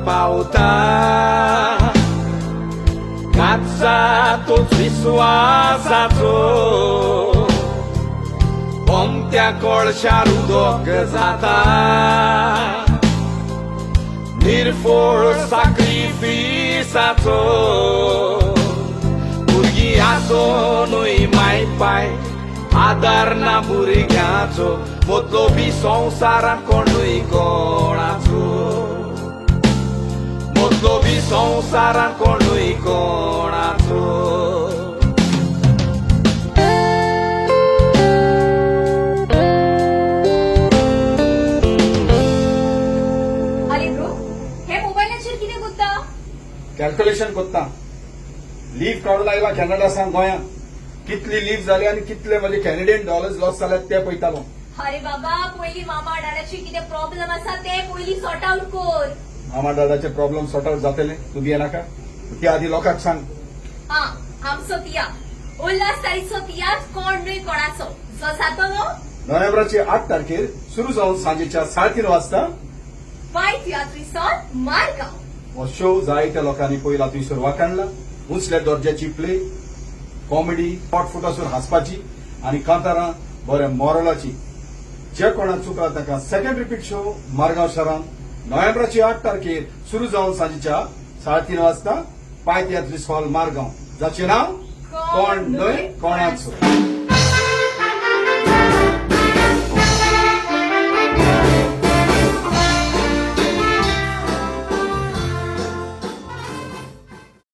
पावता. काचा तोच विस्वासाचो, ओमत्या कोळशार उदक जाता. निर्फोळ साक्रिफिसाचो, भुरगीं आसोनूय माय पाय आदार ना भुरग्याचो. मतलोबी संवसारान कोणूय कोणाचो, मतलोबी संवसारान कोणूय कोणाचो. अरे ब्रो, हे मोबायलाचेर कितें कोत्ता? कॅल्क्युलेशन कोत्ता. लीव काडून आयला कॅनडा सावन गोंयांत, कितली लीव जाली आनी कितले म्हणजे कॅनेडियन डॉलर्स लॉस जाल्यात ते पळयतालो. अरे बाबा, पयली मामा डाडाची कितें प्रॉब्लेम आसा ते पयली सॉर्ट आउट कर. मामा दादाचे प्रॉब्लेम सॉर्ट आउट जातले, तूं भियेनाका. ते आदी लोकांक सांग. हा, आमचो तियात्र, उल्हास तारीचो तियात्र कोण न्हय कोणाचो, जो जातलो नोव्हेंबराची 8 तारखेर सुरू जावन सांजेच्या 3:30 वाजता पाय तियात्रिसॉल, मारगांव. हो शो जायत्या लोकांनी पयला थंयसर वाखाणला. उंचल्या दर्जाची प्ले, कॉमेडी, पोट फुटासर हांसपाची आनी कांतारां बऱ्या मोरलाची. जे कोणाक चुकला ताका सेकंड रिपीट शो मारगांव शहरांत नोव्हेंबराची 8 तारखेर सुरू जावन सांजेच्या 3:30 वाजता पाय तियात्रिस हॉल, मारगांव, जाचें नांव कोण न्हय कोणाचो.